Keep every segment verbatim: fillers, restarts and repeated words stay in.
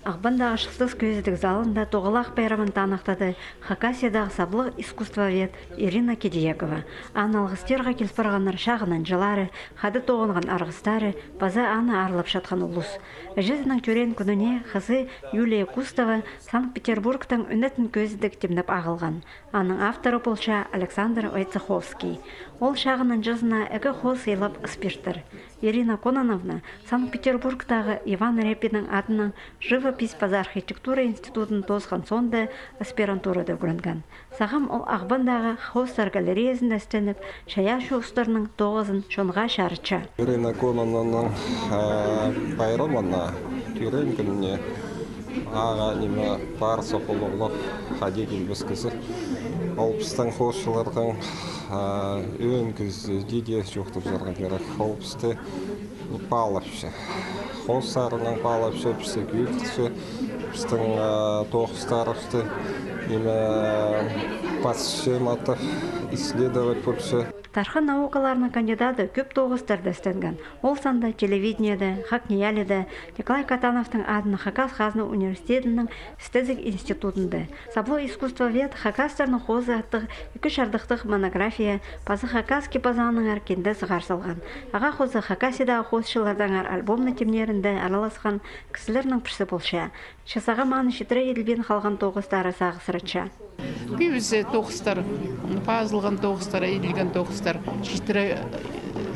Ағбандағы Чылтыс кӧзідіг залында тоғалах пайрамын таныхтады Хакасиядағы саблығ искусствовед Ирина Кидиекова. Аны алғыстирға кил парғаннар чағын анҷылары, хада тоғынған арғыстары паза аны аарлапчатхан улус. Іҷезінің тӧреен кӱніне хызы Юлия Кустова Санкт-Петербургтың ӱнетін кӧзідіг тимнеп ағылған. Аның авторы полча Александр Войцеховский. Ол чағын анҷазына ікі хоос сыйлап ыс пиртір. Ирина Кононовна Санкт-Петербургтағы Иван Репиннің адынаң живопись паза архитектура институдын тоосхан соонда аспирантурада ӱгренген. Сағам ол Ағбандағы хоостар галереязында істеніп, чайаачы устарның тоғызын чонға чарытча. Ирина Кононовнаның, а, пайрамына, тӧреен кӱніне, ағаа ниме, пар сох улуғлығ хайди килбес кізі. Ол пістің хоосчыларның, а, ӧӧн кізі дее чоохтапчарға кирек. Ол пісті паалапча. Хоостарынаң паалапча, пісті кӧдірче, пістің, а, тоғыстарыбысты, ниме, пасча, матап, исследовать полча. Тархын наукаларының кандидаты кӧп тоғыстарда істенген. Ол санда телевидениеде, ХакНИИЯЛИ-да, Николай Катановтың адынаң Хакас хазна университетінің істезіг институдында. Саблығ искусствовед «Хакастарның хозы» аттығ ікі чардыхтығ монография паза «Хакасский пазааннаңар» кинде сығар салған. Ағаа хозы Хакасиядағы хоосчылардаңар альбомны тимнирінде араласхан кізілернің пірсі полча. Че сағам аны читіре иділбин халған тоғыстары сағысыратча. Кӧбізі тоғыстар, пазылған тоғыстар, иділген тоғыстар читіре, э,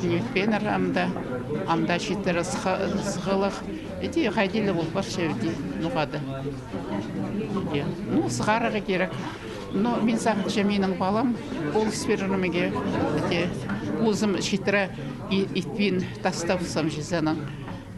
ниметпеннер амда, амда читіре сыха-, сығалах. Іди хайди ла пол парча, іди, ноға даа. Іди. Ну, сығарарға кирек. Но мин сағынчам, минің палам полыс пирерге, іди, позым читіре и-, итпин тастап салчам чізе анаң.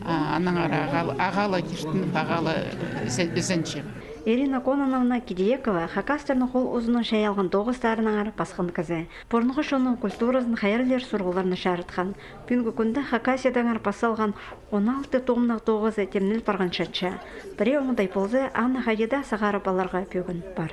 А, аннаңар ағаа ла, ағаа ла киртініп, ағаа ла, э, ізен-, ізенчем. Ирина Кононовна Кидиекова хакастарның хол узынаң чайалған тоғыстарынаңар пасхан кізі. Пурунғы чонның культуразын хайраллир сурығларны чарытхан. Пӱӱнгі кӱнде Хакасиядаңар пас салған он алты томнығ тоғызы тимнел парғанчатча. Пірее оңдай полза, аны хайди даа сығарып аларға пӧгін пар.